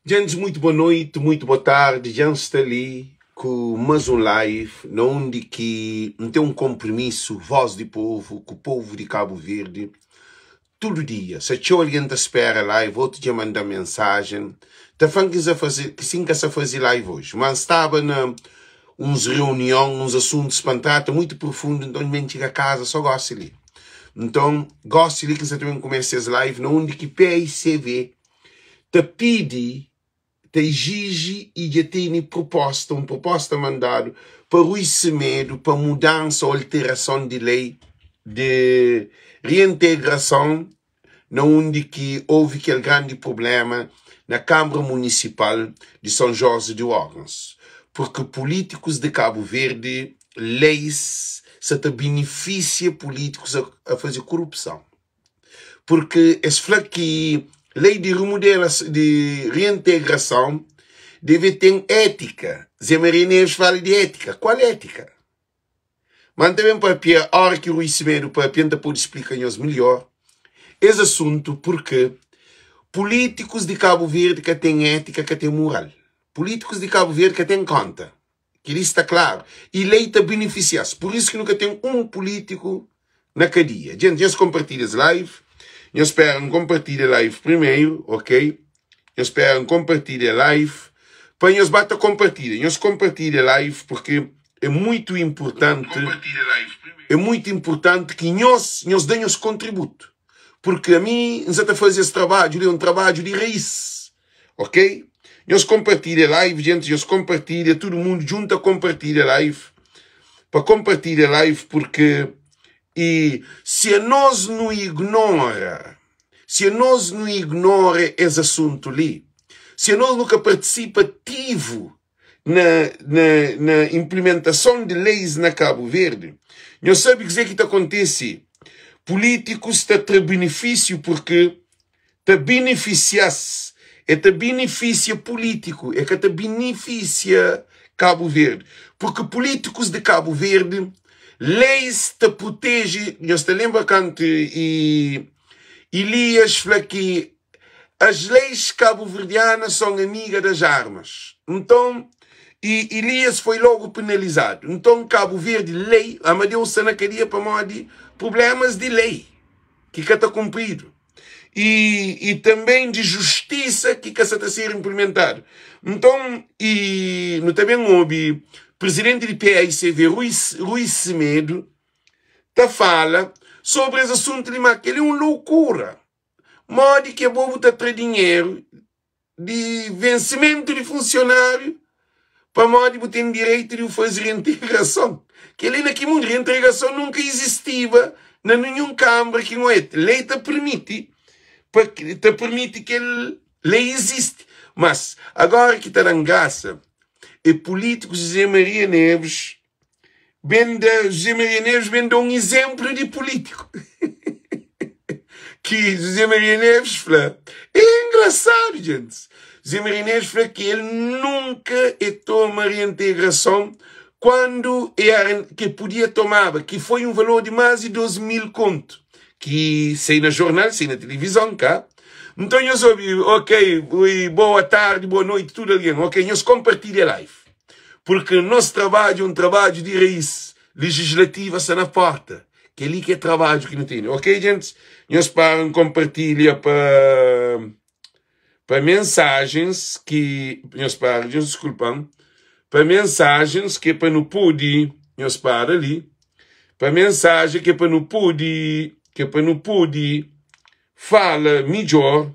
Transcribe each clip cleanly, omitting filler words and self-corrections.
Djents muito boa noite, muito boa tarde. Dja N sta li ku mas un live na undi ki N ten un konpromisu, Voz di Povu, ku povu di Kabu Verdi tudu dia. Sa txeu algen ta spera live, otu dja manda-m mensajen ta fla-m ki N sa faze, ki si N ka sa faze live oji. Ma N staba na uns reunion, uns asuntus pa N trata muitu profundu, nton mi N txiga kaza so gosi li. Nton, gosi li ki N sa ta ben kumesa es live na undi ki PICV ta pidi, ta iziji y dja tene pruposta, un pruposta mandadu pa Rui Semedo pa mudansa o alterason di lei di reintegrason na undi ki ovi kel grandi prublema na Kanbra Munisipal di Son Jorge di Órgãos, purki pulítikus di Kabu Verdi leis sa ta benifisia pulítikus a faze kurupson. Purki es fla ki lei di remodela di reintegrason deve ten étika. Zé Maria Neves fala di étika. Kual étika? Ma N ta ben papia ora ki Rui Semedo papia N ta pode splika nhos melhor es asuntu purki pulítikus di Kabu Verdi ka ten étika, ka ten mural. Pulítikus di Kabu Verdi ka ten konta. Kel-li sta klaru. Y lei ta benefisia-s. Pur isu ki nu ka ten un pulítiku na kadia. Djenti, nhos konpartilha es live. Nhos spera N konpartilha live primeru, ok? Nhos spera N konpartilha live. Pa nhos ba ta konpartilha. Nhos konpartilha live purki é muitu inpurtanti, é muitu inpurtanti ki nhos, nhos da nhos kontributu. Purki ami N sa ta faze es trabadju li, é un trabadju di raís. Ok nhos compartilha live gente nhos compartilha tudo mundo junta compartilha live pa compartilha live porque e se a nós nu ignora se a nós nu ignora es assunto li se a nós nu ka participa ativo na, na, na implementason di leis na Cabo Verde nhos sabe kuzê ki ta kontise políticos ta tra benefício porque ta benefisia-s, e ta benefisia pulítiku, e ka ta benefisia Kabu Verdi. Purki pulítikus di Kabu Verdi, leis ta proteje, nhos ta lenbra kantu Ilias fla ki as leis kabuverdianas son amiga das armas. Nton, i Ilias foi logu penalizadu. Nton, Kabu Verdi, lei, Amadeu sta na kadia pamodi prublémas di lei ki ka ta kunpridu. i, i tanbê di justisa ki ka sa ta ser inplimentadu. Nton, i nu ta ben obi prizidenti di PAICV, Rui, Rui Semedo, ta fala sobri es asuntu li, ma kel-li é un loukura. Modi ki abo bu ta tra dinheru di vensimentu di funsionáriu pamodi bu ten direitu di bu faze reintegrason. Kel-li na ki mundu? Reintegrason nunka izistiba na ninhun kanbra ki N oja. Lei ta pirmiti pa ta pirmiti kel lei izisti. Mas agora ki ta da-m grasa é pulítikus José Maria Neves ben da José Maria Neves ben da un izénplu di pulítiku ki José Maria Neves fla é engrasadu djentis José Maria Neves fla ki el nunka e toma reintegrason kuandu e era ki podia tomaba ki foi un valor di más di 2000 kontu ki sai na jornal sai na tilivizon ka nton nhos obi ok boa tardi boa noiti tudu algen ok nhos konpartilha live Purki nos trabadju é un trabadju di raís. Legislativa sta na porta. Kel-li ki é trabadju ki nu tene. Ok, gentis? Nhos para N konpartilha pa pa mensajens ki nhos para, nhos diskulpa-m, pa mensajens ki é pa nu pode, nhos para li, pa mensajen ki é pa nu pode, ki é pa nu pode fala midjor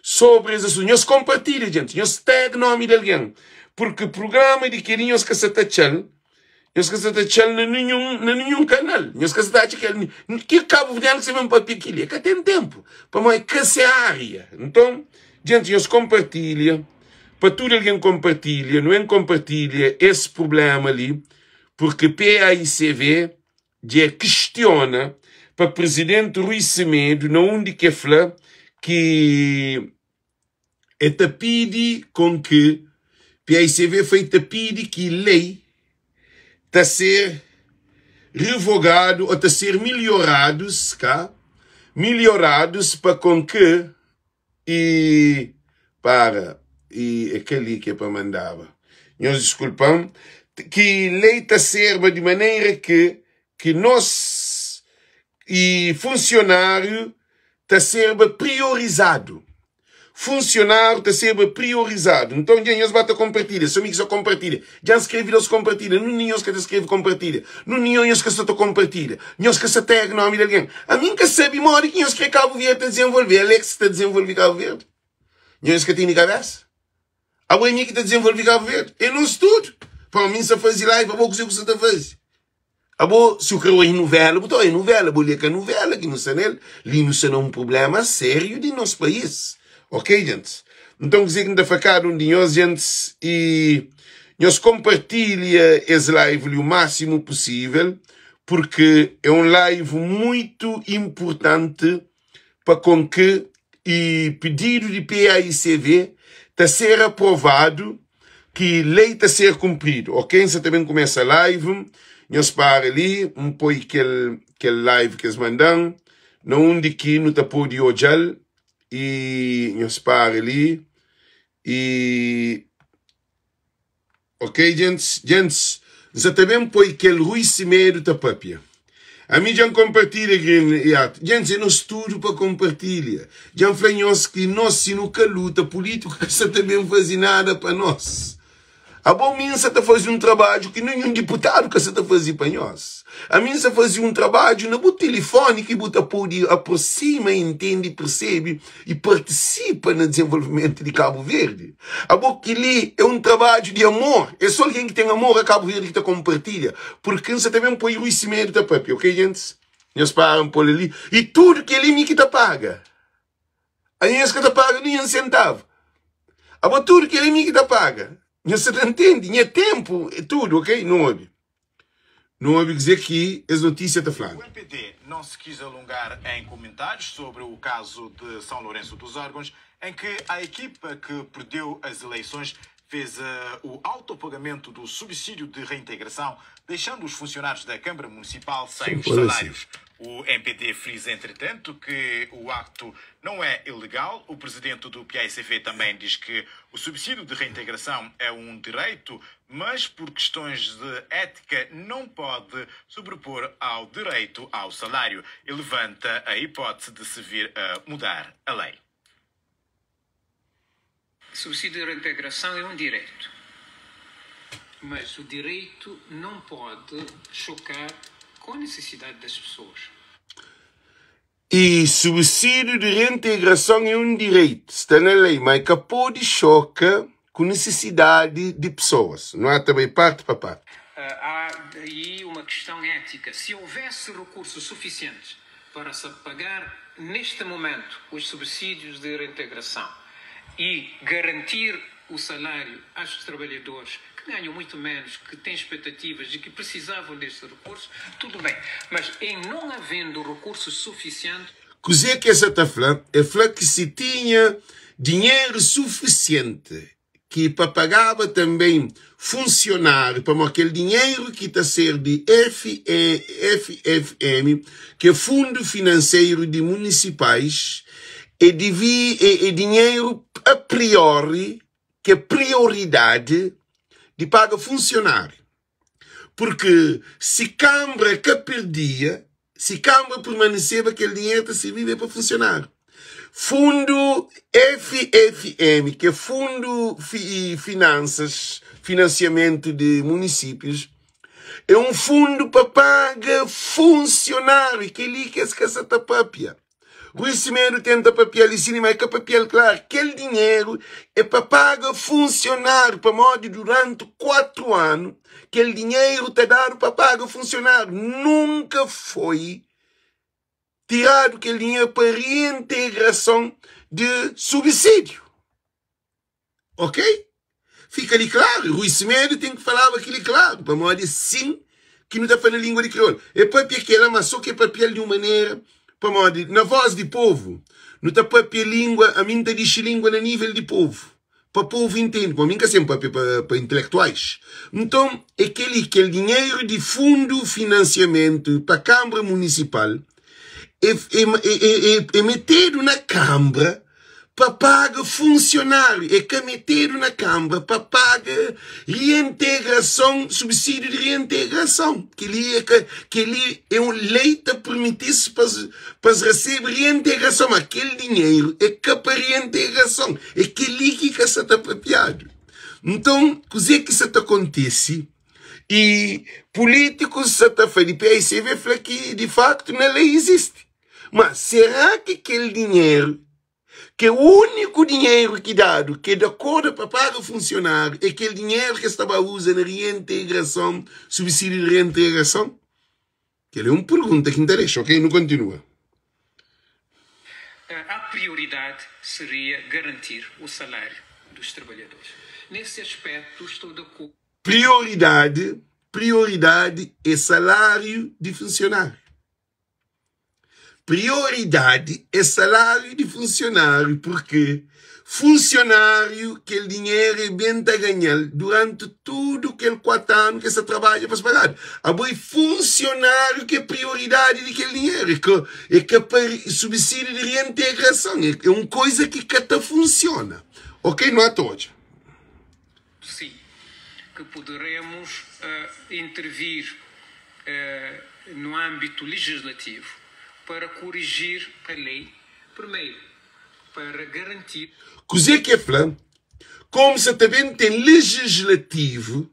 sobri es asuntu. Nhos konpartilha, djenti. Nhos tag nomi di algen. Purki prugrama di kel-li nhos ka sa ta atxa-l, nhos ka sa ta atxa-l na ninhun, na ninhun kanal. Nhos ka sa ta atxa kel, ki kabuverdianu ki sa ben papia kel-li? E ka ten tenpu, pamodi e ka se ária. Nton, djenti, nhos konpartilha, pa tudu algen konpartilha, nu en konpartilha es prublema li, purki PAICV dja e kistiona pa Prizidenti Rui Semedo na undi ki e fla ki e ta pidi kon ki PAICV fla e ta pidi ki lei ta ser revogadu o ta ser milhoradus ka milhoradus pa kon ki e para. I é kel-li ki é pa mandaba. Nhos diskulpa-m. Ki lei ta serba di manera ki ki nos i funsionáriu ta serba priorizadu. Funsionáriu ta serba priorizadu. Nton, dja nhos ba ta konpartilha. So mi ki sa konpartilha. Dja N skrebe dos konpartilha. Nun di nhos ka ta skrebe konpartilha. Nun di nhos ka sta ta konpartilha. Nhos ka sa tag nomi di algen. Ami N ka sabe modi ki nhos kre Kabu Verdi ta dizenvolve. Alex ta dizenvolve Kabu Verdi? Nhos ka tene kabesa? Abo é mi ki ta dizenvolve Kabu Verdi? É nos tudu. Pamodi mi N sta faze live, abo kuzê ku sta ta faze? Abo si bu kre oji nuvela, bu ta oji nuvela. Bo li é ka nuvela ki nu sta nel. Li nu sta na un prubléma sériu di nos país. Ok, gentis? Nton kuzê ki N ta fla kada un di nhos, gentis, i nhos konpartilha es live li u másimu pusível, purki é un live muitu inpurtanti pa kon ki i pididu di PAICV ta ser aprovadu ki lei ta ser kunpridu. Ok, N sa ta ben kumesa live, nhos para li, N poi kel kel live ki es manda-m na undi ki nu ta pode odja-l i nhos para li i. Ok djentis, djentis, N sa ta ben poi kel Rui Semedo ta papia. Ami dja N konpartilha Green Yard. Djentis, é nos tudu pa konpartilha. Dja N fla nhos ki nos si nu ka luta, pulítiku ka sa ta ben faze nada pa nos. Abo mi N sa ta faze un trabadju ki ninhun diputadu ka sa ta faze pa nhos. Ami N sa faze un trabadju na bu tilifoni ki bu ta pode aprosima, intende, persebe i partisipa na dizenvolvimentu di Kabu Verdi. Abo kel-li é un trabadju di amor. É sô algen ki ten amor a Kabu Verdi ki ta konpartilha. Purki N sa ta ben poi Rui Semedo ta papia, ok gentis? Nhos para N pô-l li. I tudu kel-li mi ki ta paga. Anhos ka ta paga ninhun sentavu. Abo tudu kel-li mi ki ta paga. Nhos sa ta ntende? Nha ténpu é tudu, ok? Nu obi. Nu obi kuzê ki es notísia ta fla-nu. O MPD não se quis alongar em comentários sobre o caso de São Lourenço dos Órgãos, em que a equipa que perdeu as eleições fez o autopagamento do subsídio de reintegração, deixando os funcionários da Câmara Municipal sem os salários. O MPD frisa, entretanto, que o acto não é ilegal. O presidente do PAICV também diz que o subsídio de reintegração é um direito, mas por questões de ética não pode sobrepor ao direito ao salário e levanta a hipótese de se vir a mudar a lei. Subsídio de reintegração é um direito, mas o direito não pode chocar com a necessidade das pessoas. I subsídiu di reintegrason é un direitu, sta na lei, ma e ka pode xoka ku nisisidadi di pesoas. Nu ata bai parti pa parti. Há aí uma questão ética. Se houvesse recursos suficientes para se pagar neste momento os subsídios de reintegração e garantir o salário aos trabalhadores que ganham muito menos, que têm expectativas e que precisavam deste recurso, tudo bem. Mas em não havendo recursos suficientes. Kuzê ki el sa ta fla? El fla ki si tinha dinheru sufisienti ki pa pagaba tanbê funsionáriu, pamodi kel dinheru ki ta ser di FFM, ki é Fundu Finanseru di Munisipais, é divi é dinheru a priori ki é prioridadi di paga funsionáriu. Purki si Kanbra ka perdia, si Kanbra permaneseba, kel dinheru ta sirbiba pa funsionáriu. Fundu FFM, ki é Fundu Finansas, Finansiamentu di Munisípius, é un fundu pa paga funsionáriu. Kel-li ki es ka sa ta pâpia. Rui Semedo tenta papia-l i sini, ma e ka papia-l klaru. Kel dinheru é pa paga funsionáriu, pamodi duranti 4 anu kel dinheru ta dadu pa paga funsionáriu. Nunka foi tiradu kel dinheru pa reintegrason di subsídiu. Ok? Fika li klaru, Rui Semedo ten ki falaba kili klaru, pamodi é sin ki nu ta fla na lingua di kriolu. É papia kela, ma so ki é papia-l di un manera, pamodi na Voz di Povu nu ta papia lingua, ami N ta dixi lingua na nível di povu, pa povu intende, pamodi mi N ka sen papia pa intelektuais. Nton, é keli, kel dinheru di fundu finansiamentu pa Kanbra Munisipal é metedu na Kanbra. pa paga funsionáriu, é ka metedu na Kánmara pa paga reintegrason, subsídiu di reintegrason. Kel-li é ka, kel-li é un lei ta permiti-s pa pa es resebe reintegrason, má kel dinheru é ka pa reintegrason. É kel-li ki ka sa ta papiadu. Nton, kuzê ki sa ta kontise? I pulítikus sa ta fla di PICV fla ki di faktu na lei izisti. Ma será ki kel dinheru, ki é úniku dinheru ki dadu, ki é di akordu pa paga funsionáriu, é kel dinheru ki es ta ba uza na reintegrason, subsídiu di reintegrason? Kel é un pergunta ki N ta dexa, ok? Nu kontinua. A prioridade seria garantir o salário dos trabalhadores. Nesse aspecto, estou de acordo. Prioridade, prioridade é salário di funsionáriu. Prioridade é salário di funsionáriu porque funsionáriu kel dinheru é ben ta ganha-l durante tudu kel 4 anu ki es ta trabadja pa es pagadu. Abo é funsionáriu ki é prioridadi di kel dinheru, é ka é ka pa subsídiu di reintegrason, é un koisa ki ka ta funsiona. Ok, nu ata odja. Sim, que poderemos intervir no âmbito legislativo para corrigir a lei, primeiro, para garantir. Kuzê ki é fla? Komu sa ta ben ten legislativu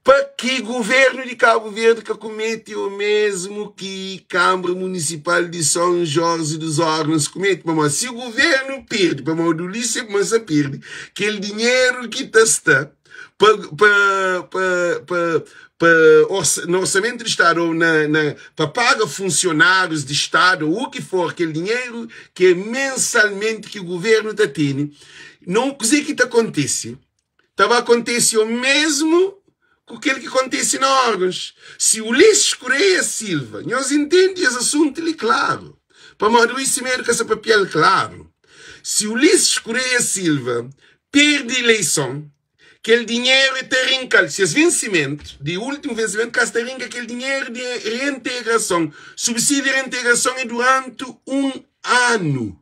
pa ki Guvernu di Kabu Verdi ka kumete o mesmu ki Kanbra Munisipal di Son Jorzi dos Órgãos kumete. Pamodi si Guvernu perde, pamodi Ulisses kumesa perde kel dinheru ki ta sta pa, pa, pa, pa, pa orsa, na orsamento di Stadu ou na, na, pa paga funsionárius di Stadu ou u ki for, kel dinheru ki é mensalmenti ki Guvernu ta tene, não, kuzê ki ta kontise? Ta ba kontese o mesmu ku kel ki kontese na órgãos. Si Ulisses Correia Silva, nhos intende es asuntu li klaru, pamodi Rui Semedo ka sa papia-l klaru. Si Ulisses Correia Silva perde ileison, kel dinheru e ta rinka-l. Si es vensimentu, di últimu vensimentu, ka ta rinka kel dinheru di reintegrason. Subsídiu di reintegrason é duranti un anu.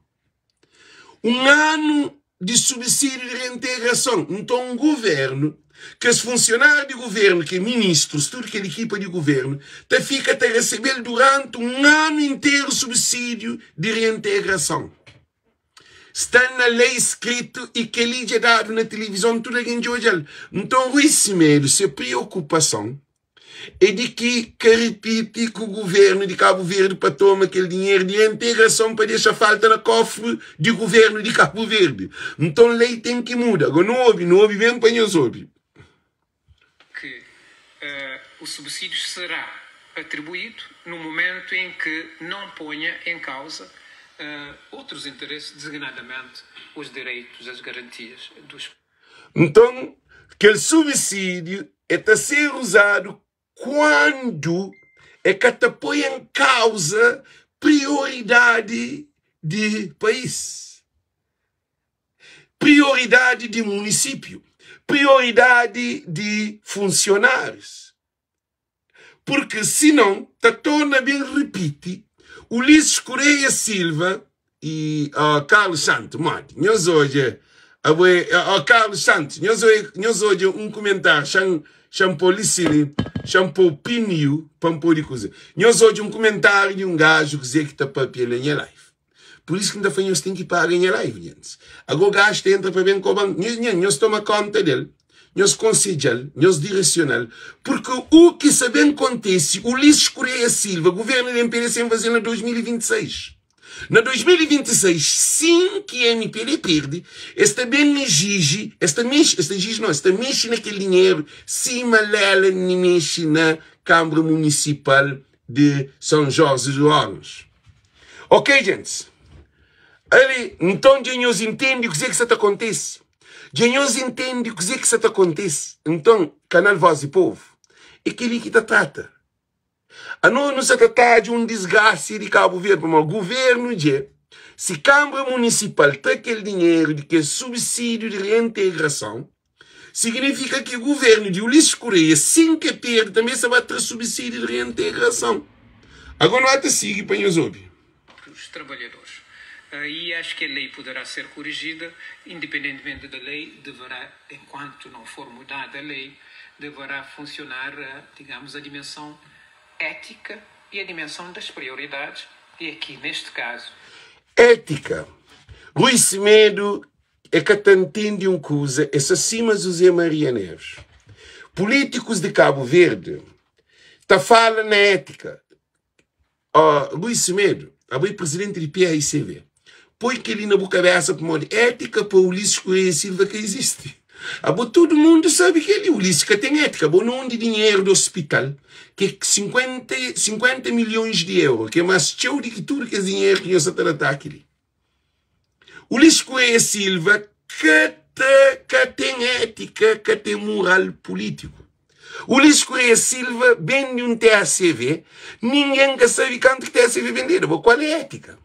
Un anu di subsídiu di reintegrason. Nton, guvernu, kes funsionáriu di guvernu, ki é ministrus, tudu kel ekipa di guvernu, ta fika ta resebe-l duranti un anu interu subsídiu di reintegrason. Sta na lei skritu i kel-li dja dadu na tilivizon, tudu algen dja odja-l. Nton, Rui Semedo, se priokupason é di ki ka ripiti ku guvernu di Kabu Verdi pa toma kel dinheru di reintegrason pa dexa falta na kofri di guvernu di Kabu Verdi. Nton lei ten ki muda. Ago nu obi, nu obi ben pa nhos obi. Que o subsídio será atribuído no momento em que não ponha em causa outros interesses, designadamente os direitos, as garantias dos. Nton, kel subsídiu e ta ser uzadu kuandu e ka ta poi en kauza prioridadi di país, prioridadi di munisípiu, prioridadi di funsionárius. Purki sinon ta torna ben ripiti Ulisses Correia Silva i oh, Carlos Santos modi nhos odja abo é oh, Carlos Santos nhos odja nhos odja un kumentáriu xan xan pô li si li xan pô piniu pa N pode kuza nhos odja un kumentáriu di un gaju kuzê ki ta papia na nha live pur isu ki N ta fla nhos ten ki paga nha live gentis ago gaju ta entra pa ben koba-m nhos toma konta del Nhos konsedja-l, nhos diresiona-l, purki u ki sa ben kontese, Ulisses Correia Silva, guvernu di mpd sen faze-l na 2026. Na 2026, sin ki mpd perde, es ta ben exiji, es ta mexe, es ta exiji no, es ta mexe na kel dinheru sima Lela ni mexe na Kambra Munisipal de São Jorge do Órgãos. Ok, gentis? Ali, nton dja nhos intende kuzê ki sa ta kontese? Dja nhos intende kuzê ki sa ta kontise? Nton, kanal Vós di Povu é kel-li ki ta trata. Anos nu sa ta tadja un disgrasia di Kabu Verdi pamodi guvernu dje, si Kanbra Munisipal tra kel dinheru di kes subsídiu di reintegrason, signifika ki guvernu di Ulisses Correia, sin ke perde, tanbe sa ba tra subsídiu di reintegrason. Agora nu ata sigi pa nhos obi. Os trabalhadores. E acho que a lei poderá ser corrigida, independentemente da lei, deverá, enquanto não for mudada a lei, deverá funcionar, digamos, a dimensão ética e a dimensão das prioridades, e aqui, neste caso. Ética. Rui Semedo é ka ta ntende un kuza, é sa sima Zuzé Maria Neves. Políticos de Cabo Verde ta fala na ética. Ó Rui Semedo, abo é presidente di PAICV. Poi kel-li na bu kabésa pamodi étika pa Ulisses Correia Silva ka izisti. Abo tudu mundu sabe kel-li, Ulisses ka ten étika. Abo na undi dinheru di ospital, ki é 50, 50 milhons di euro, ki é más txeu di ki tudu kes dinheru ki nhos sa ta da ataki li. Ulisses Correia Silva ka ta ka ten étika, ka ten mural pulítiku. Ulisses Correia Silva bende un TACV, ningen ka sabe kantu ki TACV bendedu. Bo kual é étika?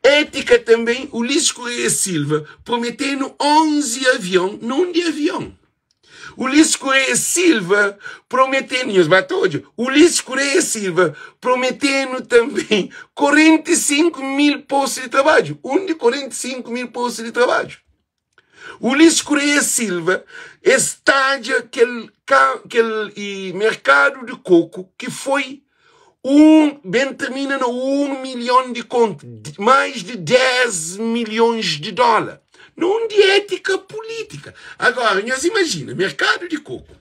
Étika tanben, Ulisses Correia Silva prometenu 11 avion, nunde avion? Ulisses Correia Silva prometenu, nhos ba ta odja, Ulisses Correia Silva prometenu tanben 45 mil postu di trabadju. Undi 45 mil postu di trabadju? Ulisses Correia Silva es tadja kel, kel e, merkadu di koku ki foi un, ben termina na 1 milhon di kontu, mais di 10 milhões di dólar. Num di étika pulítika. Agora, nhos imajina, merkadu di koku,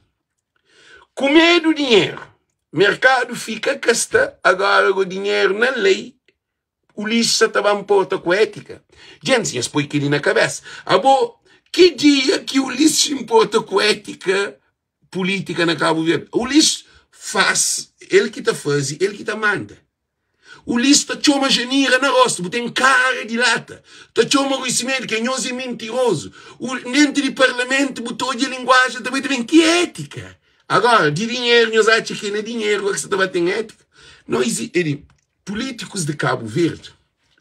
kumedu dinheru, merkadu fika ka sta, agora go dinheru na lei, Ulisses sa ta ba nporta ku étika? Gentis, nhos poi kel-li na kabésa. Abo, ki dia ki Ulisses nporta ku étika pulítika na Kabu Verdi? Ulisses faz, el ki ta faze, el ki ta manda. Ulisses ta txoma Janira na rostu, bu ten kara di lata. Ta txoma Rui Semedo, ki anhos é mintirozu. Dentru di parlamentu bu ta odja linguajen ta bai ta ben. Ki étika? Agora, di dinheru, nhos atxa ki é na dinheru ki sa ta ba ten étika? Não exi-, Pulítikus di Kabu Verdi,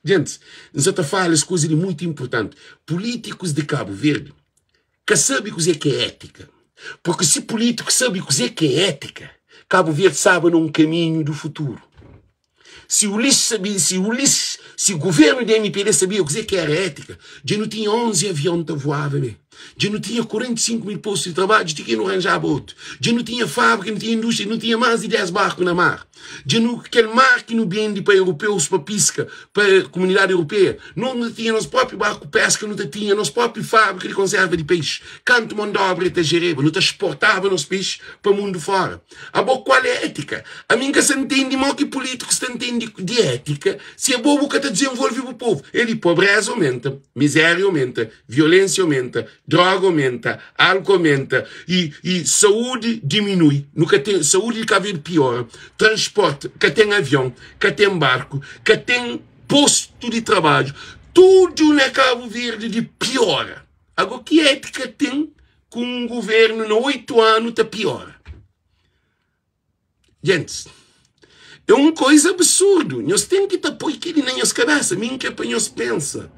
Gentis, N sa ta fala es kuza li mutu inpurtanti. Pulítikus di Kabu Verdi ka sabe kuzê ki é étika. Purki si pulítiku sabe kuzê ki é étika, Kabu Verdi staba na un kaminhu di futuru. Si Ulisses sabia, si Ulisses, si guvernu di MPD sabia kuzê ki éra étika, dja nu tinha 11 avion ta voaba mê. Dja nu tinha 45 mil postu di trabadju ti ki nu ranjaba otu. Dja nu tinha fábrika, nu tinha indústria, nu tinha más di 10 barku na mar. Dja nu, kel mar ki nu bende pa europeus pa piska, pa komunidadi europeia, nos nu ta tinha nos própi barku peska, nu ta tinha nos própi fábrika di konserva di pexi. Kantu mon d'obra e ta jereba, nu ta sportaba nos pexi pa mundu fóra. Abo, kual é étika? Ami N ka sa ntende mo ki pulítikus ta ntende di étika si abo bu ka ta dizenvolve bu povu. Eli, pobréza omenta, mizéria omenta, Violensia omenta, droga omenta, álku omenta i i saúdi diminui. Nu ka ten saúdi di Kabu Verdi piora, transporti, ka ten avion, ka ten barku, ka ten postu di trabadju, tudu na Kabu Verdi di piora. Ago ki étika ten ku un guvernu na 8 anu ta piora? Gentis, é un koiza absurdu. Nhos ten ki ta poi kel-li na nhos kabésa. Mi N krê pa nhos pensa.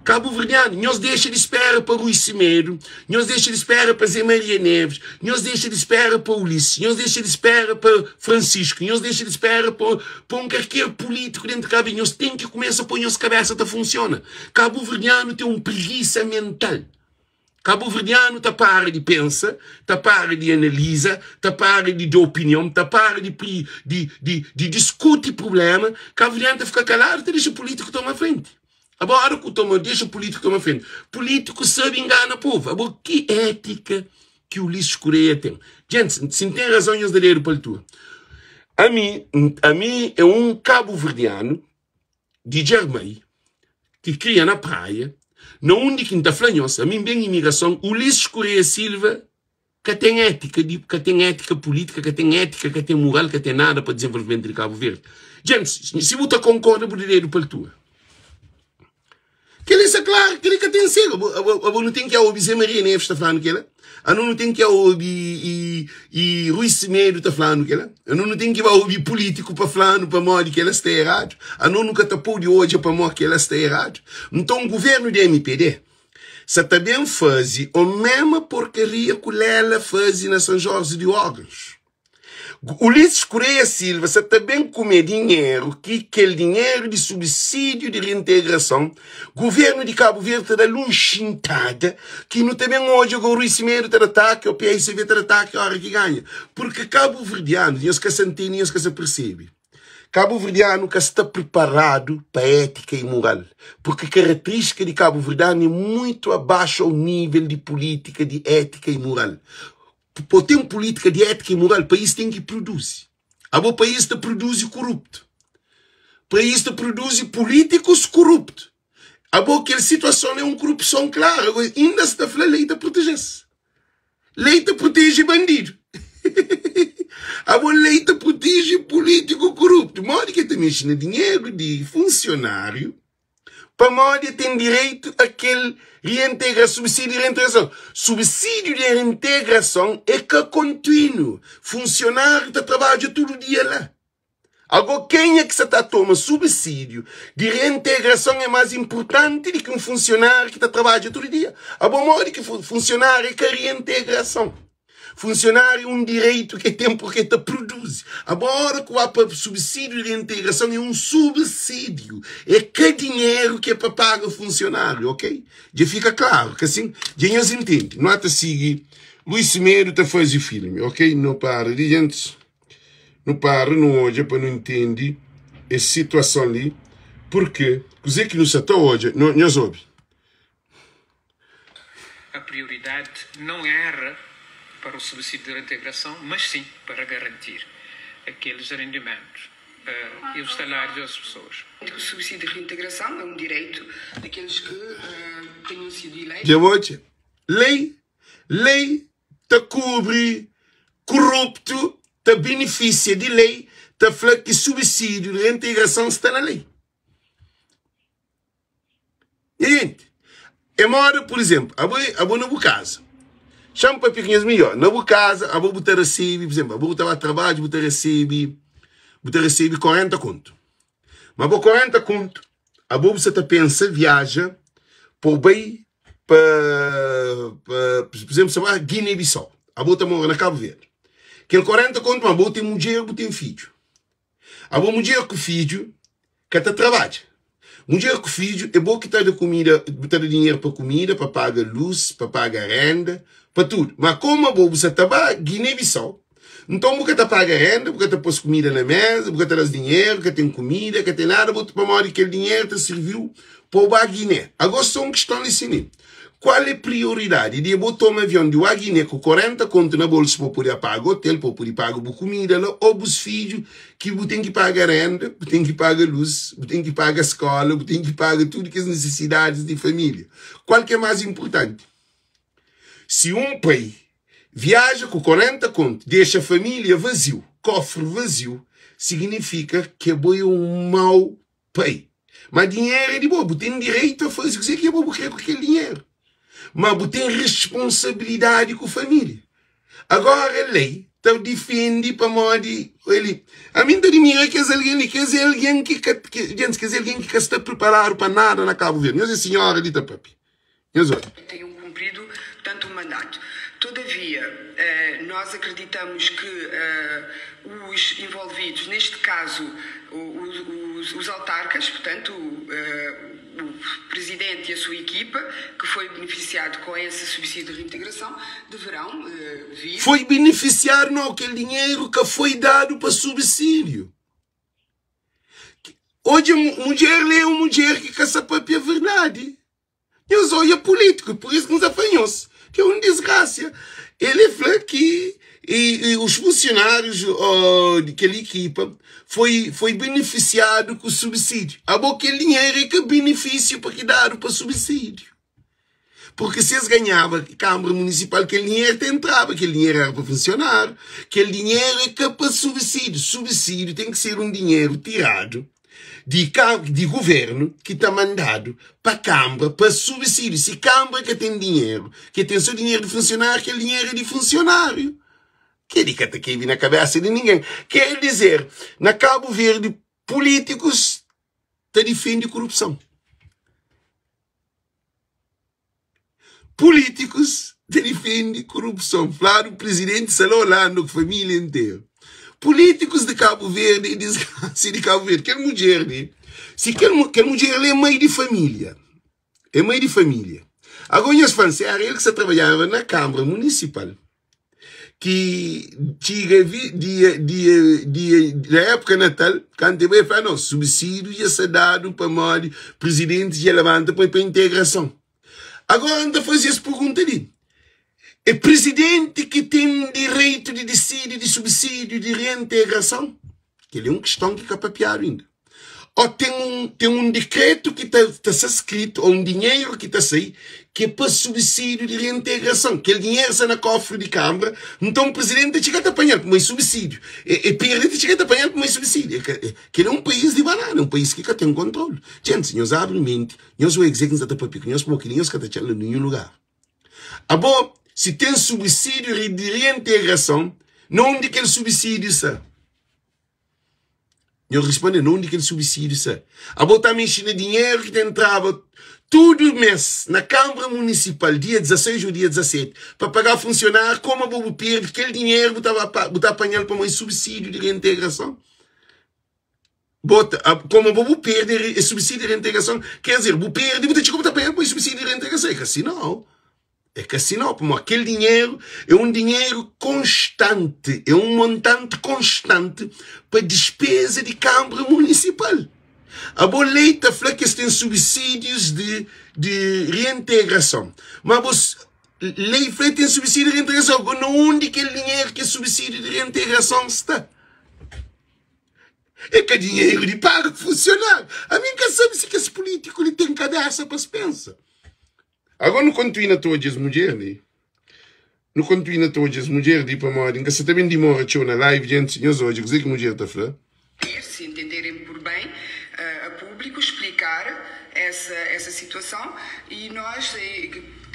Kabuverdianu, nhos dexa di spéra pa Rui Semedo, nhos dexa di spéra pa Zé Maria Neves, nhos dexa di spéra pa Ulisses, nhos dexa di spéra pa Francisco, nhos dexa di spéra pa, pa un kalker pulítiku déntu di Kabu Verdi. Nhos ten ki kumesa poi nhos kabésa ta funsiona. Kabuverdianu ten un pregisa mental. Kabuverdianu ta para di pensa, ta para di analiza, ta para di da opinion, ta para di di di di diskuti prublema. Kabuverdianu ta fika kaladu, ta dexa pulítiku toma frenti. Abo ora ku toma dexa pulítiku toma frenti, pulítiku sabe ingana povu. Abo ki étika ki Ulisses Correia ten? Gentis, si N ten razon nhos da dedu pa altura. Ami, ami é un kabuverdianu di Djarmai ki kria na Praia, na undi ki N ta fla nhos, ami N ben imigrason, Ulisses Correia Silva ka ten étika di, ka ten étika pulítika, ka ten étika, ka ten mural, ka ten nada pa dizenvolvimentu di Kabu Verdi. Gentis, si bu ta konkorda bu da dedu pa altura. Kel-li sta klaru, kel-li ka ten segu. Abo nu ten ki obi Zé Maria Neves ta fla-nu kel-la. Anu nu ten ki obi i, i Rui Semedo ta fla-nu kel-la. Anu nu ten ki ba obi pulítiku pa fla-nu pamodi kel-la sta eradu. Anu nu ka ta pode odja pamodi kel-la sta eradu. Nton, guvernu di MPD sa ta ben faze omema porkaria ku Lela faze na San Jorge di Órgãos. Ulisses Correia Silva sa ta ben kume dinheru ki kel dinheru di subsídiu di reintegrason Guvernu di Kabu Verdi ta da-l un xintada ki nu ta ben odja go Rui Semedo ta da taki o PICV ta da taki ora ki ganha. Purki kabuverdianus, nhos ka sa ntende, nhos ka sa persebe, kabuverdianu ka sta priparadu pa étika i mural, purki karatrístika di kabuverdianu é muitu abaxu au nível di pulítika di étika i mural. Pa ten pulítika di étika i mural, país ten ki pruduzi. Abo país ta produzi koruptu. País ta produzi polítikus koruptu. Abo kel situason é un korupson klaru. Ago inda sta fla lei ta proteje-s. Lei ta proteje bandidu. Abo lei ta proteje polítiku koruptu. Modi ki el ta mexe na dinheru di funsionáriu? Pamodi el ten direitu a kel reintegra, subsídiu di reintegrason. Subsídiu di reintegrason é ka kontinu. Funsionáriu ta trabadja tudu dia la. Ago, kenha ki sa ta toma subsídiu di reintegrason é más inpurtanti di ki un funsionáriu ki ta trabadja tudu dia. Abo, modi ki funsionáriu é ka reintegrason? Funsionáriu é un direitu ki el ten purki el ta produzi. Abo óra ku ba pa subsídiu di reintegrason é un subsídiu, é ka dinheru ki é pa paga funsionáriu, ok? Dja fika klaru ka sin? Dja nhos intende? Nu ata sigi Luís Semedo ta faze filmi, ok? Nu para di gentis, nu para nu odja pa nu intende es situason li, purki kuze ki nu sa ta odja, nhos obi. A prioridade não era para o subsídio de reintegração, mas sim para garantir aqueles rendimentos e os salários às pessoas. O subsídio de reintegração é um direito daqueles que tenham sido eleitos. Dja odja? Lei, lei ta kubri kuruptu, ta benefisia di lei, ta fla ki subsídiu di reintegrason sta na lei. Nha gente, é moda, por exemplo, abo, abo na bu casa. Chama pa piquinhas melhor. Na bu casa, abo bu ta recebe, por exemplo, abo bu ta ba trabalho, bu ta recebe, bu ta recebe 40 conto. Mas bo 40 conto, abo bu sa ta pensa viaja por bai pa, pa, por exemplo, sa ba Guiné-Bissau. Abo ta mora na Cabo Verde. Kel 40 conto, mas bo tem mulher, bu tem filho. Abo mudjer ku fidju ka ta trabadja. Mudjer ku fidju é bo ki ta da kumida, bu ta da dinheru pa kumida, pa paga lus, pa paga renda, pa tudu. Ma komu abo bu sa ta ba Guiné-Bissau, nton bu ka ta paga renda, bu ka ta pos kumida na meza, bu ka ta da-s dinheru, ka ten kumida, ka ten nada, bo pamodi kel dinheru ta sirviu pa bu ba Guiné. Ago so un kiston li si-li. Kual é prioridadi di bo toma avion di wá Guiné ku 40 kontu na bolsu pa bu pudi paga otel, pa bu pudi paga bu kumida la ô bus fidju ki bu ten ki paga renda, bu ten ki paga lus, bu ten ki paga skola, bu ten ki paga tudu kes nisisidadis di familia? Kual ki é más inpurtanti? Si un pai viaja ku 40 kontu, dexa familia vaziu, kofri vaziu, signifika ki abo é un mau Pai, ma dinheru é di bo, bu ten direitu a faze kuzê ki bo bu krê ku kel dinheru, ma bu ten responsabilidadi ku família. Agora lei ta difende pamodi el. Ami N ta dimira kes algen li, kes é algen ki ka, gentis, kes é algen ki ka sta priparadu pa nada na Kabu Verdi. Nhos é sinhora li ta papia. Nhos odja. Tenham cumprido tanto o mandato. Todavia, nós acreditamos que os envolvidos, neste caso os autarcas, portanto o presidente e a sua equipa, que foi beneficiado com esse subsídio de reintegração, deverão vir. Foi beneficiado não, kel dinheiro ka foi dado pa subsídio. Odja mudjer li é un mudjer ki ka sa papia verdadi. Nhos odja pulítiku, pur isu ki N sa fla nhos ki é un disgrasia. El é fla ki os funsionárius di kel ekipa foi foi benefisiadu ku subsídiu. Abo kel dinheru é ka benefísiu pa ki dadu pa subsídiu. Purki si es ganhaba Kanbra Munisipal kel dinheru ta entraba, kel dinheru éra pa funsionáriu, kel dinheru é ka pa subsídiu. Subsídiu ten ki ser un dinheru tiradu di di guvernu ki ta mandadu pa Kanbra pa subsídiu. Si Kanbra ka ten dinheru, ki ten so dinheru di funsionáriu, kel dinheru é di funsionáriu. Kel-li ka ta kebi na kabésa di ningen. Ker dizer, na Kabu Verdi pulítikus ta difende kurupson. Pulítikus ta difende kurupson. Fladu prizidenti sta la Olanda ku família interu. Políticos de Cabo Verde e desgraça de Cabo Verde. Kel mudjer li, si kel, kel mudjer li é mãe de família. É mãe de família. Agora nhos fala, se era ele que está trabalhava na Câmara Municipal, que txiga vi, dia, dia, dia, na época Natal, kantu el bai fla, não, subsídio já está dado pa modi presidente já levanta pa, pa integração. Agora N ta faze es pergunta li, é presidente ki ten direitu di disidi di subsídiu di reintegrason? Kel-li é un kiston ki ka papiadu inda. Ô ten un, ten un dikretu ki ta, ta sta skritu ô un dinheru ki ta sai ki é pa subsídiu di reintegrason? Kel dinheru sta na kofri di kanbra, nton presidenti ta txiga ta panha-l pamodi é subsídiu. É, é perde ta txiga ta panha-l pamodi é subsídiu. É ka, é, kel-li é un país di banana, un país ki ka ten kontrolu. Djentis, nhos abri menti. Nhos oe kuzê ki N sta ta papia ku nhos, pamodi kel-li nhos ka ta txal na ninhun lugar. Abo, si ten subsídiu di reintegrason, na undi kel subsídiu sta? Nhos responde, na undi kel subsídiu sta? Abo ta mexe na dinheru ki ta entraba tudu mês na Kanbra Munisipal, dia 16 ô dia 17, pa paga funsionáriu, komu abo bu perde kel dinheru, bu ta ba, bu ta panha-l pamodi subsídiu di reintegrason? Bota, como bo bu perde e subsídio de reintegração, quer dizer, bu perde, bu ta txiga bu ta panha bu subsídio de reintegração. É ka si não. É ka si não, pamodi aquele dinheiro é um dinheiro constante, é um montante constante pa despesa de Câmara Municipal. Abo lei ta fla que es tem subsídios de, de reintegração. Mas bo, lei fla tem subsídio de reintegração. Agora, onde aquele dinheiro que é subsídio de reintegração está? É ka dinheiro di paga funcionário. Ami N ka sabe si kes político li ten kabesa pa es pensa. Agora nu kontinua ta odja es mudjer li. Nu kontinua ta odja es mudjer li pamodi N ka sa ta ben dimora txeu na live. Djentis, nhos odja kuzê ki mudjer ta fla. Se entenderem por bem a público explicar essa essa situação e nós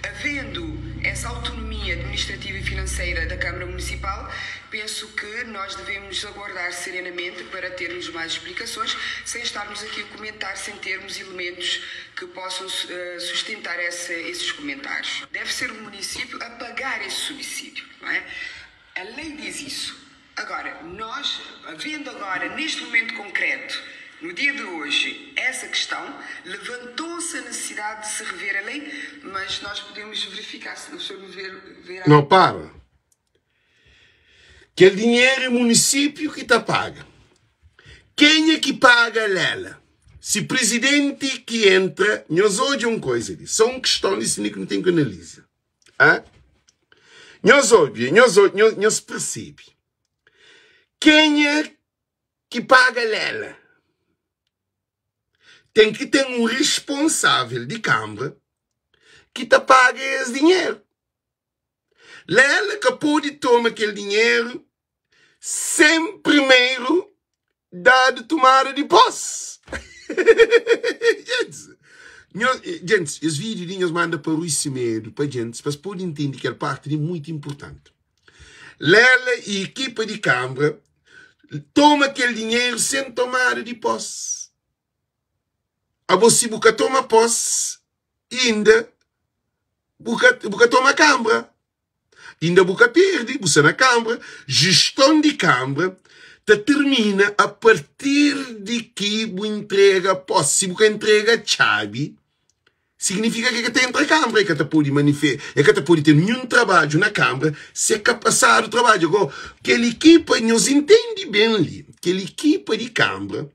havendo essa autonomia administrativa e financeira da Câmara Municipal Penso que nós devemos aguardar serenamente para termos mais explicações, sem estarmos aqui a comentar sem termos elementos que possam sustentar essa, esses comentários. Deve ser o município a pagar esse subsídio, não é? A lei diz isso. Agora, nós, havendo agora, neste momento concreto, no dia de hoje, essa questão, levantou-se a necessidade de se rever a lei, mas nós podemos verificar, se o senhor me ver, ver Não, para. Kel dinheru é munisípiu ki ta paga. Kenha ki paga lela? Si prizidenti ki entra, nhos odja un koiza li, só un kiston li sini ki nu ten ki analiza. Ha? Nhos obi, nhos, nhos, nhos persebe. Kenha ki paga lela? Ten ki ten un responsável di kanbra ki ta paga es dinheru. Lela ka pode toma kel dinheru sen primeru dadu tumada di pós. Djentis, es vídiu li nhos manda pa Rui Semedo, pa djentis, pa es pode intende kel parti li muitu inpurtanti. Lela i ekipa di kanbra toma kel dinheru sen tomada di pós. Abo si bu ka toma pós inda bu ka, bu ka toma kanbra. Inda bu ka perde, bu sta na kanbra. Jeston di kanbra ta termina a partir di ki bu entrega pós. Si bu ka entrega txabi, signifika ki e ka ta entra kanbra, e ka ta pode manife, e ka ta pode ten ninhun trabadju na kanbra si e ka pasadu trabadju. Agora, kel ekipa, nhos intende ben li, kel ekipa di kanbra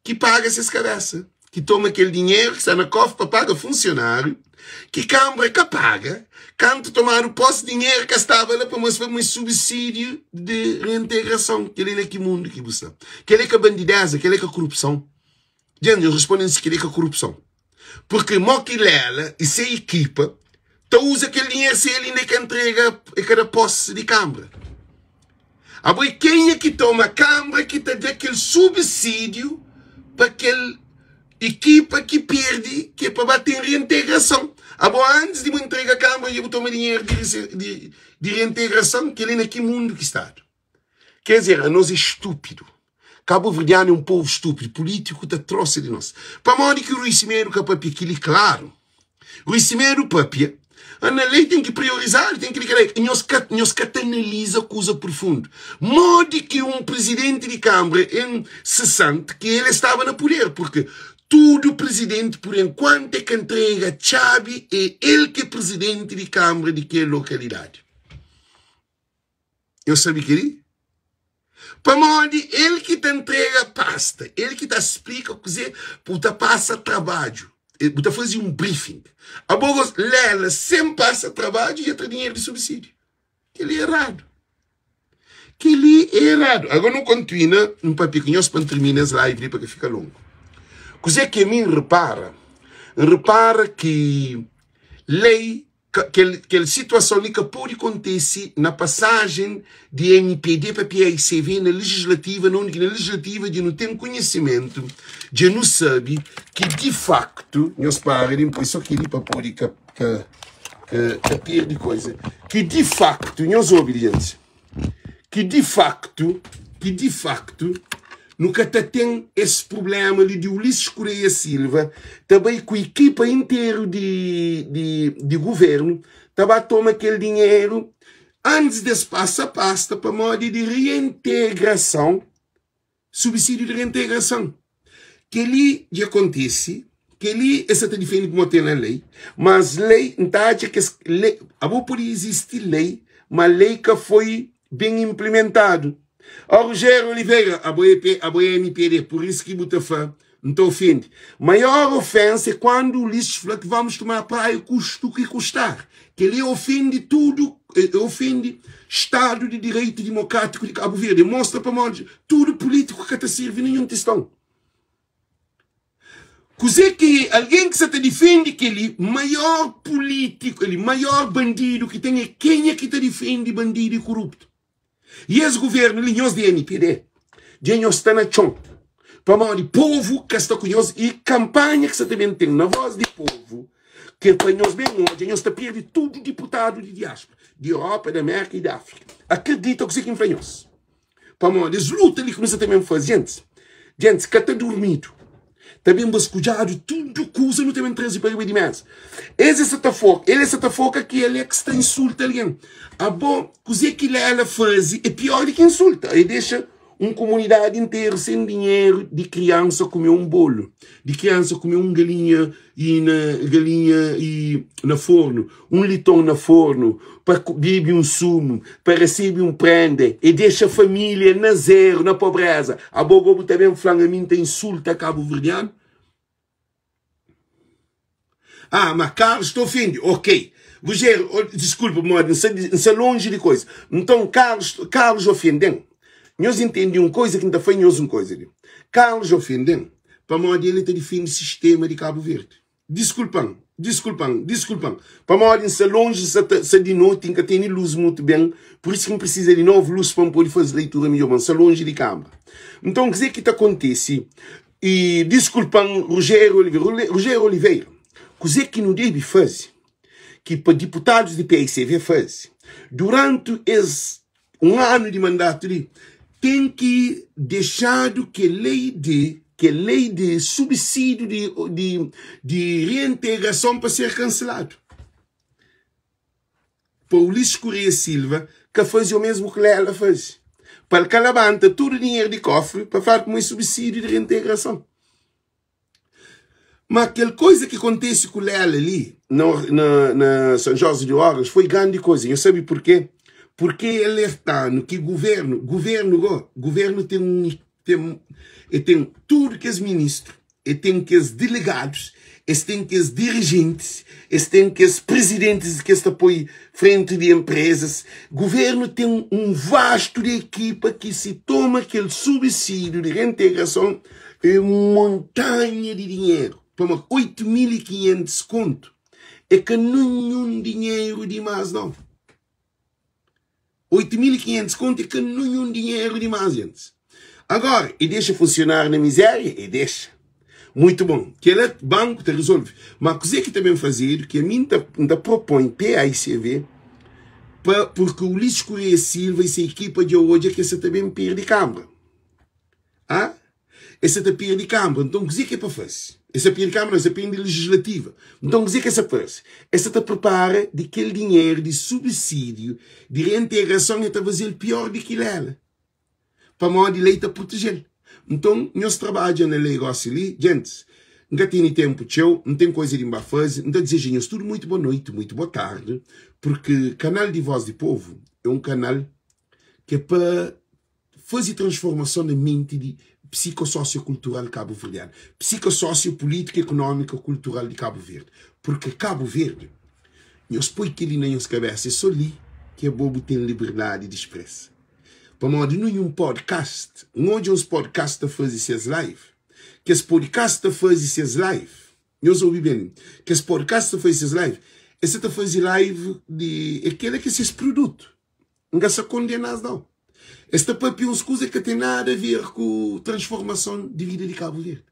ki paga ses kabesa, ki toma kel dinheru ki sta na kofri pa paga funsionáriu, ki kanbra ka paga, kantu tomadu posi dinheru ka staba la pamodi es fla ma é subsídiu di reintegrason. Kel-li na ki mundu ki bu sta? Kel-li é ka bandideza? Kel-li é ka korupson? Dja nhos responde-m si kel-li é ka korupson. Purki mo ki Lela i se ekipa ta uza kel dinheru si el inda ka ntrega e ka da posi di kanbra? Abo e kenha ki toma kanbra ki ta da kel subsídiu pa kel ekipa ki perde ki é pa ba ten reintegrason? Abo antis di bu ntrega kanbra dja bu toma dinheru di reintegrason? Kel-li na ki mundu ki stadu? Quer dizer, anos é estúpido. Cabo-verdiano é um povo estúpido. Político ta troça de nós. Pamodi ki Rui Semedo ka papia kili? Claro. Rui Semedo papia. Na lei ten ki priorizadu, ten ki li kel-la. Nhos ka, nhos ka ta analiza kuza profundu. Modi ki un prizidenti di kanbra en sesant ki el estaba na puder, purki tudu prizidenti pur enkuantu e ka ntrega txabi e el ki é prizidenti di kanbra di kel lokalidadi. Nhos sabe kel-li? Pamodi el ki ta ntrega pasta, el ki ta splika kuzê, bu ta pasa trabadju, bu ta faze un briefing. Abo gos, Lela, sen pasa trabadju, dja tra dinheru di subsídiu. Kel-li é eradu. Kel-li é eradu. Agora nu kontinua, N papia ku nhos pa N tirmina es live li pa ka fika longu. Kuzê ki ami N repara? N repara ki lei Kel, kel situason li ka pode kontise na pasajen di mpd pa paicv na legislativa, na undi ki na legislativa dja nu ten konhisimentu, dja nu sabe ki di faktu, nhos para di N poi so kel-li pa pode ka, ka, ka, ka perde koisa, ki di faktu, nhos obi li djenti. Ki di faktu, ki di faktu, nu ka ta ten es prubléma li di Ulisses Correia Silva ta bai ku ekipa interu di, di, di guvernu ta ba toma kel dinheru antis di es pasa pasta pamodi di reintegrason. Subsídiu di reintegrason. Kel-li dja kontise, kel-li es sa ta difende pamodi ten na lei, mas lei, N ta atxa ki es lei, abo pode izisti lei, ma lei ka foi ben inplimentadu. Ó Rogério Oliveira, abo é P, abo é mpd, pur isu ki bu ta fla N ta ofende. Maior ofensa é kuandu Ulisses fla ki vamos tomar praia custe o que custar. Kel-li é ofende tudu, é ofende Stadu di Direitu Dimokrátiku di Kabu Verdi. É mostra pamodi tudu pulítiku ka ta sirvi ninhun tiston. Kuzê ki algen ki sa ta difende kel-li, maior pulítiku, el maior bandidu ki ten é kenha ki ta difende bandidu i kuruptu. I es guvernu li, nhos di mpd, dja nhos sta na txon, pamodi povu ka sta ku nhos i kanpanha ki sa ta ben ten na vos di povu, ke pa nhos ben odja, nhos ta perde tudu diputadu di diaspora, di Europa, di Amerika i di Afrika. Akredita kuse ki N fla nhos, pamodi es luta li ki nu sa ta ben faze, gentis, gentis ka ta durmidu. Ta ben baskudjadu tudu kuza nu ta ben traze pa riba di mesa. Es e sa ta foka, el e sa ta foka ki el é ki sta insulta algen. Abo, kuzê ki Lela faze é pior di ki insulta. E dexa un komunidadi interu sen dinheru di kriansa kume un bolu, di kriansa kume un galinha i na galinha i na fornu, un liton na fornu, pa bebe un sumu, pa resebe un prenda, e dexa família na zeru, na pobreza. Abo go bu ta ben fla-m ami N ta insulta kabuverdianu? Ah, ma Carlos ta ofende. Ok. Rogério, oh, desculpa, pamodi N sta, N sta lonji di koisa. Nton, Carlos, Carlos ofende-m. Nhos intende un koisa ki N ta fla nhos un koisa li. Carlos ofende-m pamodi el ta difende sistema di Kabu Verdi. Diskulpa-m, diskulpa-m, diskulpa-m Pamodi N sta lonji, N sta ta, sta di noti, N ka tene lus mutu ben Pur isu ki N prisiza di novu lus pa N pode faze leitura midjór Ma N sta lonji di kanbra Nton, kuzê ki ta kontise? I diskulpa-m, Rogério Oliveira Rogério Oliveira, kuzê ki nu debe faze Ki pa diputadus di PICV faze Duranti es un anu di mandatu li ten ki dexadu kel lei di kel lei di subsídiu di di di reintegrason pa ser kanseladu. Pa Ulisses Correia Silva ka faze o mesmu ki Lela faze, pa el ka labanta tudu dinheru di kofri pa fla ma é subsídiu di reintegrason. Ma kel koisa ki kontese ku Lela li na, na, na San Jose de Organs foi grandi koisa. Nhos sabe porquê? Porque el alerta-nu ki governu, governu go, governu ten un, ten, e ten tudu kes ministru, e ten kes delegadus, es ten kes dirijentis, es ten kes prizidentis ki es ta poi frenti di enprezas. Governu ten un vastu di ekipa ki si toma kel subsídiu di reintegrason É un montanha di dinheru. Pamodi 8500 kontu é ka ninhun dinheru dimás, nau. 8500 kontu é ka ninhun dinheru dimás, gentis. Agora, e dexa funsionáriu na mizéria? E dexa. Muitu bon. Kel-la banku ta rezolve. Ma kuzê ki ta ben fazedu, ki ami N ta, N ta propõe PAICV, pa, purki Ulisses Correia Silva y se ekipa dja odja ki es sa ta ben perde kanbra. Ah, es sa ta perde kanbra. Nton, kuzê ki é pa faze? Es ta pidi Câmara, es ta pidi Legislativa. Nton, kuzê ki es ta faze? Es ta ta pripara di kel dinheru di subsídiu di reintegrason, es ta faze-l pior di ki lela, pamodi lei ta proteje-l. Nton, nhos trabadja na lei gósi li. Gentis, N ka tene ténpu txeu, N ten koza di N ba faze. N ta dizeja nhos tudu muitu boa noiti, muitu boa tardi, purki kanal di Voz di Povu é un kanal ki é pa faze transformason na menti di psikososiokultural kabuverdianu, psikososio-pulítika, ekonómika, kultural di Kabu Verdi. Purki Kabu Verdi, nhos poi kel-li na nhos kabésa, é sô li ki abo bu ten liberdadi di spresa. Pamodi ninhun podcast, N odja uns podcast ta faze ses live, kes podcast ta faze ses live, nhos obi ben, kes podcast ta faze ses live, es sa ta faze live di, é kel-la ki é ses produtu. N ka sa kondena-s nau. Es ta papia uns kuza ki ka ten nada a ver ku transformason di vida di Kabu Verdi.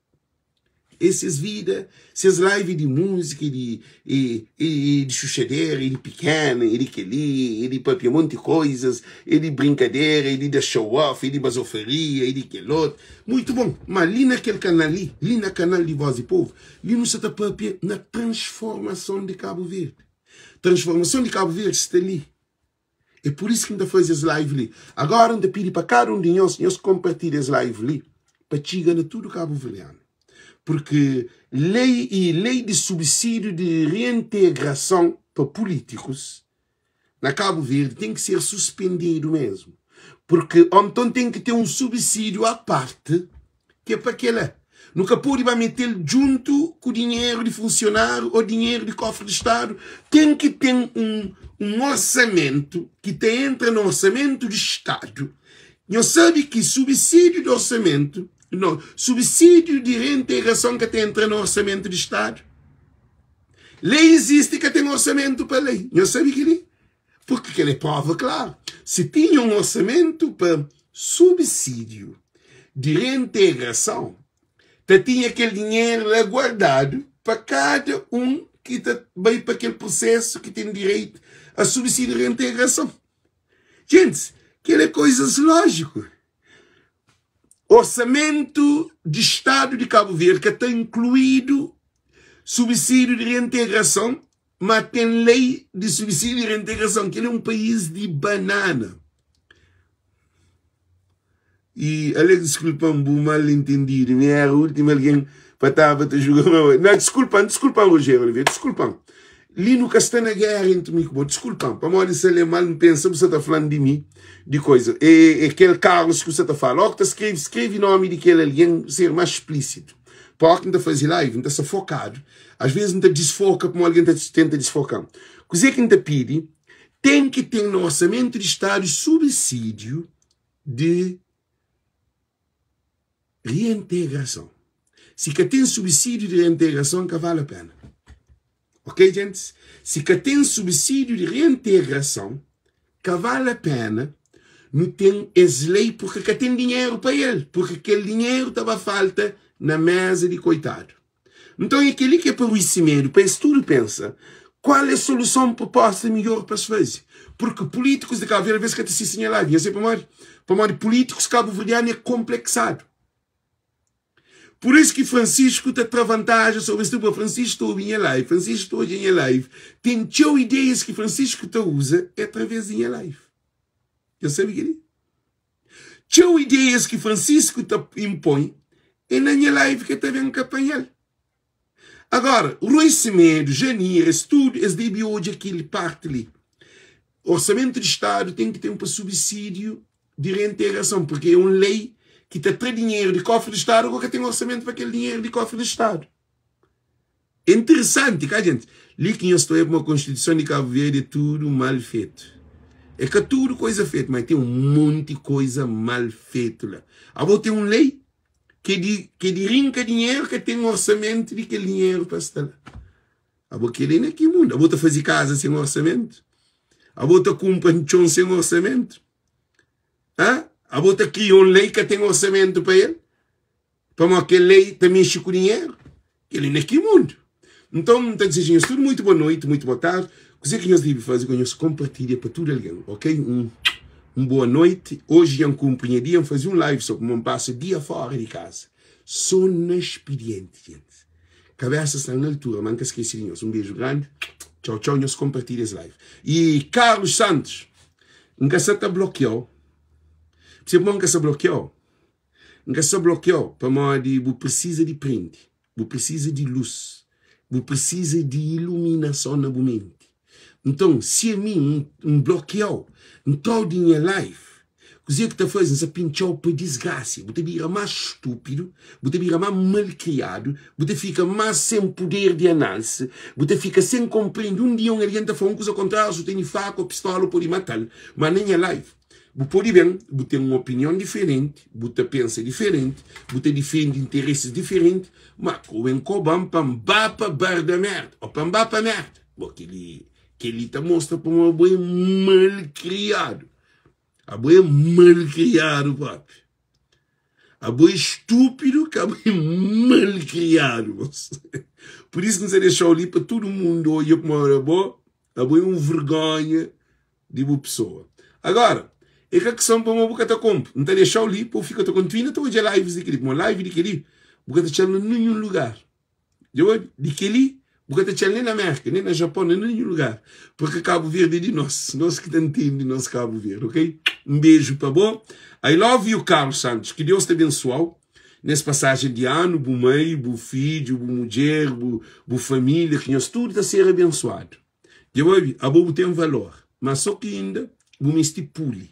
É ses vida, ses live di múzika, di e, e, di xuxadera, e di pikena, e di kel-li, e di papia monti koizas, e di brinkadera, e di da show off, e di bazofaria, e di kel otu. Muitu bon. Ma li na kel kanal li, li na kanal di Voz di Povu, li nu sa ta papia na transformason di Kabu Verdi. Transformason di Kabu Verdi sta li. É pur isu ki N ta faze es live li. Agora N ta pidi pa kada un di nhos, nhos konpartilha es live li pa txiga na tudu kabuverdianu. Purki lei i lei di subsídiu di reintegrason pa pulítikus na Kabu Verdi ten ki ser suspendidu mesmu. Purki ô nton ten ki ten un subsídiu a parti Ke pa kela, nu ka pode ba mete-l djuntu ku dinheru di funsionáriu ô dinheru di kofri di Stadu. Ten ki ten un un orsamentu ki ta entra na orsamentu di Stadu. Nhos sabe ki subsídiu di orsamentu, no, subsídiu di reintegrason ka ta entra na orsamentu di Stadu. Lei izisti ka ten orsamentu pa lei. Nhos sabe kel-li? Purki kel é prova klaru. Si tinha un orsamentu pa subsídiu di reintegrason, ta tinha kel dinheru la guardadu pa kada un ki ta bai pa kel prusesu ki ten direitu a subsídiu di reintegrason. Gentis, kel é koizas lójiku. Orsamentu di Stadu di Kabu Verdi ka ta inkluidu subsídiu di reintegrason Ma ten lei di subsídiu di reintegrason. Kel é un país di banana. E Alex, diskulpa-m bu mal entendidu. Mi era últimu algen pa tava ta julga ma. Na, diskulpa-m, diskulpa-m, Rogério Oliveira, diskulpa-m. Li nu ka sta na géra entri mi ku bo. Diskulpa-m, pamodi N sa lé mal, N pensa bu sa ta fla-m di mi, di koisa. É, é kel Carlos ki bu sa ta fala. Óki ta skrebe, skrebe nomi di kel algen, ser más splísitu. Pa óki N ta faze live, N ta sta fokadu. Às vezes N ta disfoka pamodi algen ta tenta disfoka-m. Kuzê ki N ta pidi? Ten ki ten na orsamento di Stadu subsídiu di reintegrason. Si ka ten subsídiu di reintegrason, ka vale a pena. Ok, gentis? Si ka ten subsídiu di reintegrason, ka vale a pena nu ten es lei purki ka ten dinheru pa el, purki kel dinheru ta ba falta na mesa di koitadu. Nton é kel-li ki é pa Rui Semedo, pa es tudu pensa kual é soluson proposta midjór pa es faze. Purki pulítikus di Kabu Verdi alvês ka ta sisti nha live. Nha sabe pamodi? Pamodi pulítikus kabuverdianu é konpleksadu. Pur isu ki Francisco ta tra vantaja sobri es tudu. Purki Francisco ta obi nha live, Francisco ta odja nha live. Ten txeu ideias ki Francisco ta uza é através di nha live. Nha sabe kel-li? Txeu ideias ki Francisco ta inpoi é na nha live ke ta ben ka panhal. Agora, Rui Semedo, Janir, es tudo, es debe odja kel parte li. Orçamento de Estado tem que ter pa subsídio de reintegração, porque é um lei que ta tra dinheiro de cofre de Estado, agora ka tem orçamento pa kel dinheiro de cofre de Estado. É interessanti, ka gente? Li ki nhos ta oia kuma Constituição di Cabo Verde é tudo mal fetu. É ka tudo coisa fetu, mas tem um monte coisa mal fetu la. Abo tem um lei que di, que di rinka dinheiro, ka tem orçamento di kel dinheiro pa sta la. Abo kel na ki mundo? Abo ta faze casa sem orçamento? Abo ta cumpra txon sem orçamento? Hã? Abo ta cria um lei ka tem orçamento pa el? Pamodi kel lei ta mexe ku dinheru, kel-li na ki mundu? Nton, N ta dizeja nhos tudu muitu boa noiti, muitu boa tardi. Kuzê ki nhos debe faze ku nhos konpartilha pa tudu algen, ok? Un un boa noiti. Oji dja N kunpri nha dia, N faze un live so pamodi N pasa dia fora di kaza, so na spidienti, gentis. Kabesa sta na altura, ma N ka skese di nhos. Un beju grandi. Txau, txau. Nhos konpartilha es live. I Carlos Santos, N ka sa ta blokiau. Pse pamodi N ka sa blokiau? N ka sa blokiau pamodi bu prisiza di prende, bu prisiza di lus, bu prisiza di iluminason na bu menti. Nton, si ami N blokiau, N trau di nha live, Kuzê ki ta faze? N sa pintxa-u pa disgrasia. Bu ta bira más stúpidu, bu ta bira más malkriadu, bu ta fika más sen puder di análise, bu ta fika sen konprende. Un dia un algen ta fla un kuza kontráriu, si bu tene faka ô pistola bu pode mata-l. Má na nha live, bu pode ben, bu ten un opinion diferenti, bu ta pensa diferenti, bu ta difende interesis diferenti, má ku ben koba-m pa N ba pa bar da merda ô pa N ba pa merda. Bo, kel-li, kel-li ta mostra pamodi bo é malkriadu. Abo é malcriado propi. Abo é estúpido que abo é malcriado. Moço. Por isso que não deixou ali para todo mundo olhar para abo, abo é um vergonha de boa pessoa. Agora, é que a questão para uma boca tá comp, não tá deixar ali, para fica tá continua, tá hoje lives de aquele, uma live de aquele, boca tá tchando em nenhum lugar. Dja obi? Di kel-li, bu ka ta txal nen na Mérka, nen na Japon, nen na ninhun lugar. Purki Kabu Verdi é di nos. Nos ki ta ntende nos Kabu Verdi, ok? Un beju pa bo. I love you, Carlos Santos. Ki Deus ta abensua-u nes pasajen di anu, bu mai, bu fidju, bu mudjer, bu, bu família, ki nhos tudu ta ser abensuadu. Dja obi? Abo bu ten valor, ma so ki inda bu meste puli.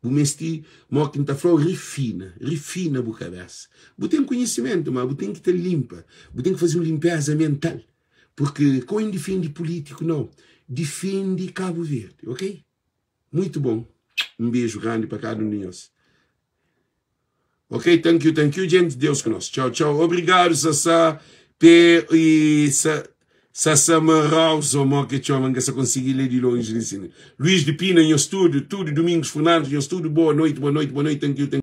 Bu meste, mo ki N ta fla-u, rifina, rifina bu kabésa. Bu ten konhisimentu, ma bu ten ki ta linpa, bu ten ki faze un linpéza mental. Purki ka N difende pulítiku, nau, difende Kabu Verdi, ok? Muitu bon. Un beju grandi pa kada un di nhos. Ok, thank you, thank you, gente. Deus ku nós. Tchau, tchau. Obrigado, Sassá. P e Sa Sassá Marauso, mo que txoma, nka sa consegui ler de longe li sina. Luís de Pina, nhos tudo, tudo. Domingos Fernandes, nhos tudo. Boa noite, boa noite, boa noite. Thank you, thank you.